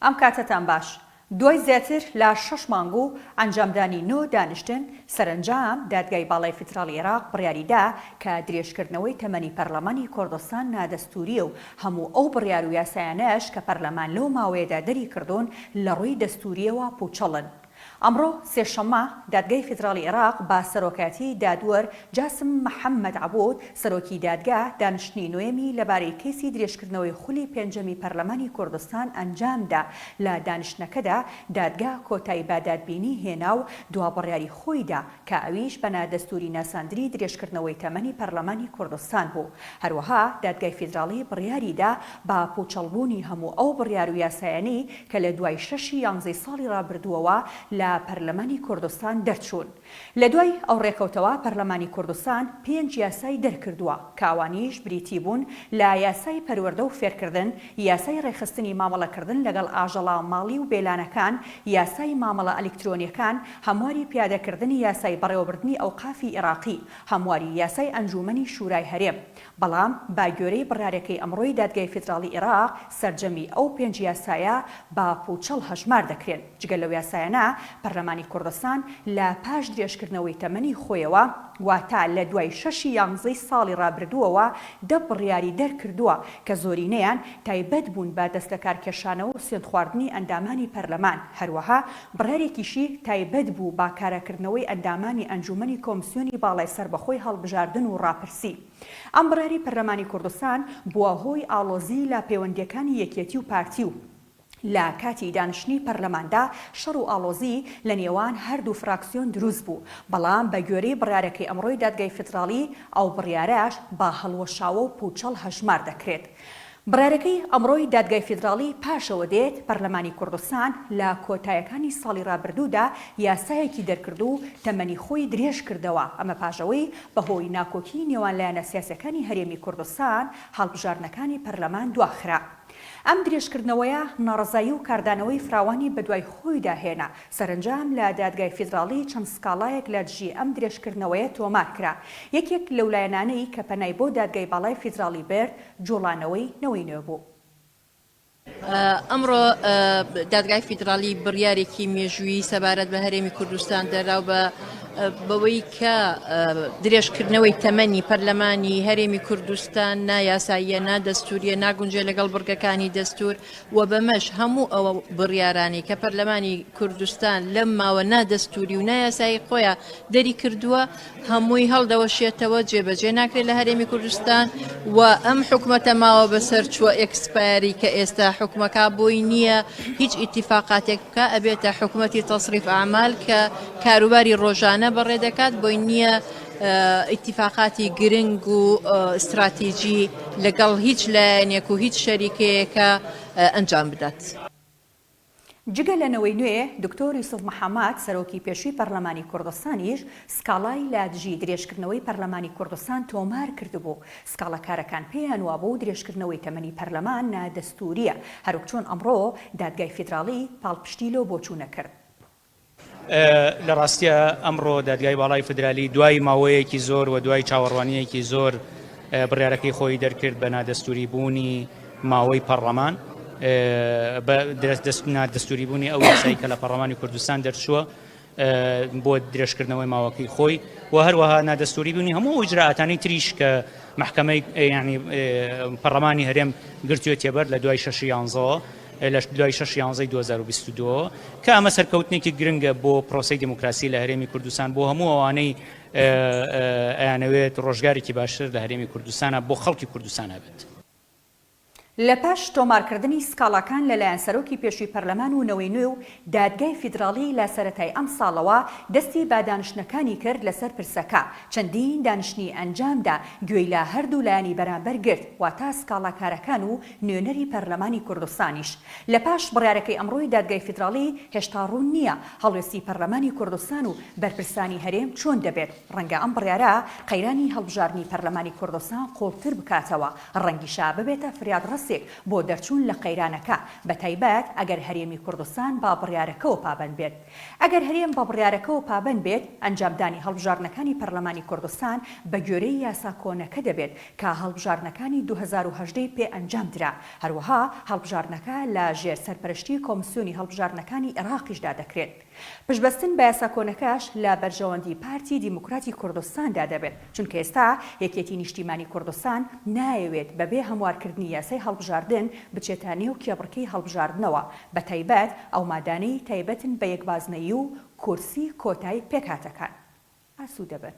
ئەم کاتەتان باش. دوای زیاتر لە شەش مانگ و ئەنجامدانی نۆ دانیشتن، سەرەنجام دادگای باڵای فیدراڵی عێراق بڕیاری دا کە درێژکردنەوەی تەمەنی پەرلەمانی کوردستان نادەستوورییە و هەموو ئەو بڕیار و یاسایانەش کە پەرلەمان لەو ماوەیەدا دەریکردوون لەڕووی دەستوورییەوە پووچەڵن. ئەمڕۆ سێشەممە، دادگای فیدراڵی عێراق بە سەرۆکایەتی دادوەر جاسم محەمەد عەبود، سەرۆکی دادگا، دانیشتنی نۆیەمی لەبارەی کەیسی درێژکردنەوەی خولی پێنجەمی پەرلەمانی کوردستان ئەنجامدا، لە دانیشتنەکەدا دادگا کۆتایی بە دادبینی هێنا و دوا بڕیاری خۆی دا کە ئەویش بە نادەستووری ناساندنی درێژکردنەوەی تەمەنی پەرلەمانی کوردستان بوو. هەروەها دادگای فیدراڵی بڕیاری دا بە پووچەڵبوونی هەموو ئەو بڕیار و یاسایانەی کە لە دوای شەشی یانزەی ساڵی ڕابردووەوە لە پەرلەمانی کوردستان دەرچوون. لە دوای ئەو ڕێکەوتەوە پەرلەمانی کوردستان پێنج یاسای دەرکردووە کە ئەوانیش بریتی بوون لە یاسای پەروەردە و فێرکردن، یاسای ڕێکخستنی مامەڵەکردن لەگەڵ ئاژەڵە ماڵی و بێلانەکان، یاسای مامەڵە ئەلیکترۆنیەکان، هەمواری پیادەکردنی یاسای بەڕێوەبردنی ئەوقافی ئیڕاقی، هەمواری یاسای ئەنجوومەنی شورای هەرێم. بەڵام بە گوێرەی بڕیارەکەی ئەمڕۆی دادگای فیدراڵی ئیڕاق سەرجەمی ئەو پێنج یاسایە بە پووچەڵ هەژمار دەکرێن. جگە لەو یاسایانە پەرلەمانی کوردستان لە پاش درێژکردنەوەی تەمەنی خۆیەوە، واتە لە دوای شەشی یانزەی ساڵی ڕابردووەوە دە بڕیاری دەرکردووە کە زۆرینەیان تایبەت بوون بە دەستلەکارکێشانەوە و سوێندخواردنی ئەندامانی پەرلەمان، هەروەها بڕیارێکیشی تایبەت بوو بە کاراکردنەوەی ئەندامانی ئەنجوومەنی کۆمسیۆنی باڵای سەربەخۆی هەڵبژاردن و ڕاپرسی. ئەم بڕیارەی پەرلەمانی کوردستان بووە هۆی ئاڵۆزی لە پەیوەندییەکانی یەکێتی و پارتی و، لە کاتی دانیشتنی پەرلەماندا شەڕ و ئاڵۆزی لە نێوان هەردوو فراکسیۆن دروست بوو، بەڵام بە گوێرەی بڕیارەکەی ئەمڕۆی دادگای فیدراڵی ئەو بڕیارەش بە هەڵوەشاوە و پووچەڵ هەژمار دەکرێت. بڕیارەکەی ئەمڕۆی دادگای فیدراڵی پاشەوە دێت، پەرلەمانی کوردستان لە کۆتایەکانی ساڵی رابردوودا یاسایەکی دەرکرد و تەمەنی خۆی درێژکردەوە، ئەمە پاش ئەوەی بەهۆی ناکۆکی نێوان لایەنە سیاسیەکانی هەرێمی کوردستان هەڵبژاردنەکانی پەرلەمان دواخرا. ئەم درێژکردنەوەیە ناڕەزایی و کاردانەوەی فراوانی بەدوای خۆیدا هێنا، سەرەنجام لە دادگای فیدراڵی چەند سکاڵایەک لە دژی ئەم درێژکردنەوەیە تۆمار کرا. یەکێک لەو لایەنانەی کە پەنای بۆ دادگای باڵای فیدراڵی برد، جوڵانەوەی نەوەی نوێ بوو. ئەمڕۆ دادگای فیدراڵی بڕیارێکی مێژوویی سەبارەت بە هەرێمی کوردستان دەرا و بە بەوەی کە درێژکردنەوەی تەمەنی پەرلەمانی هەرێمی کوردستان نایاساییە، نادەستووریە، ناگونجێ لەگەڵ بڕگەکانی دەستوور و بەمەش هەموو ئەو بڕیارانەی کە پەرلەمانی کوردستان لەم ماوە نادەستووری و نایاسایی خۆیان دەری کردووە هەمووی هەڵدەوەشێتەوە جێبەجێ ناکرێت لە هەرێمی کوردستان و ئەم حکومەتە ماوە بەسەر چووە expire ی کە ئێستا حکومەکە بۆی نییە هیچ ئیتیفاقاتێک بکە ئەبێتە حکومەتی تصریف اعمال کە کاروباری ڕۆژانە بەڕێ دەکات بۆی نییە ئیتیفاقاتی گرنگ و استراتیجی لەگەڵ هیچ لایەنێک و هیچ شەریکەیەکە ئەنجام بدات. جگە لە نەوەی نوێ، دکتۆر یوسف محەمەد، سەرۆکی پێشووی پەرلەمانی کوردستانیش سکاڵای لە دژی درێژکردنەوەی پەرلەمانی کوردستان تۆمار کردبوو. سکاڵاکارەکان پێیان وابوو درێژکردنەوەی تەمەنی پەرلەمان نادەستوورییە، هەروەک چۆن ئەمڕۆ دادگای فیدراڵی پاڵپشتی لەو بۆچوونە کرد. لە ڕاستیا ئەمڕۆ دادگای باڵای فیدرالی دوای ماوەیەکی زۆر و دوای چاوەڕوانییەکی زۆر بڕیارەکەی خۆی دەرکرد بە نادەستوری بوونی ماوەی پەڕڵەمان بە نادەستوری بوونی ئەو یاسایی کە لە پەڕڵەمانی کوردستان دەرچووە بۆ درێژکردنەوەی ماوەکەی خۆی و هەروەها نادەستوری بوونی هەموو ئەو ئیجرائاتانەی تریش کە مەحکەمەی یعنی پەڕڵەمانی هەرێم گرتوێتیەبەر لە دوای شەش یانزەوە لە دوای شەش یانزەی 2022 کە ئەمە سەرکەوتنێکی گرنگە بۆ پرۆسەی دیموکراسی لە هەرێمی کوردستان بۆ هەموو ئەوانەی ئەیانەوێت ڕۆژگارێکی باشتر لە هەرێمی کوردستانە بۆ خەڵکی کوردستان هەبێت. لە پاش تۆمارکردنی سکاڵاکان لەلایەن سەرۆکی پێشووی پەرلەمان و نەوەی نوێ و دادگای فیدراڵی لە سەرەتای ئەمساڵەوە دەستی بە دانیشتنەکانی کرد لەسەر پرسەکە، چەندین دانیشتنی ئەنجامدا گوێی لە هەردوو لایەنی بەرامبەر گرت واتە سکاڵاکارەکان و نوێنەری پەرلەمانی کوردستانیش. لە پاش بڕیارەکەی ئەمڕۆی دادگای فیدراڵی هێشتا ڕوون نییە هەڵوێستی پەرلەمانی کوردستان و بەرپرسانی هەرێم چۆن دەبێت، ڕەنگە ئەم بڕیارە قەیرانی هەڵبژاردنی پەرلەمانی کوردستان قوڵتر بکاتەوە، ڕەنگیشە ببێتە فریادڕەس. بەربەستێک بۆ دەرچوون لە قەیرانەکە، بەتایبەت ئەگەر هەرێمی کوردستان بە بڕیارەکەوە پابەند بێت. ئەگەر هەرێم بە بڕیارەکەوە پابەند بێت، ئەنجامدانی هەڵبژاردنەکانی پەرلەمانی کوردستان بەگوێرەی یاسا کۆنەکە دەبێت کە هەڵبژاردنەکانی 2018 ی پێ ئەنجام درا، هەروەها هەڵبژاردنەکە لە ژێر سەرپەرشتی کۆمسیۆنی هەڵبژاردنەکانی عێراقیشدا دەکرێت. پشتبەستن بە یاسا کۆنەکەش لە بەرژەوەندی پارتی دیموکراتی کوردستاندا دەبێت، چونکە ئێستا یەکێتی نیشتیمانی کوردستان نایەوێت بەبێ هەموارکردنی یاسای هەڵبژاردن بچێتە نێو کێبڕکێی هەڵبژاردنەوە، بەتایبەت ئەو مادانەی تایبەتن بە یەکبازنەیی و کورسی کۆتای پێکهاتەکان. ئاسوودەبن.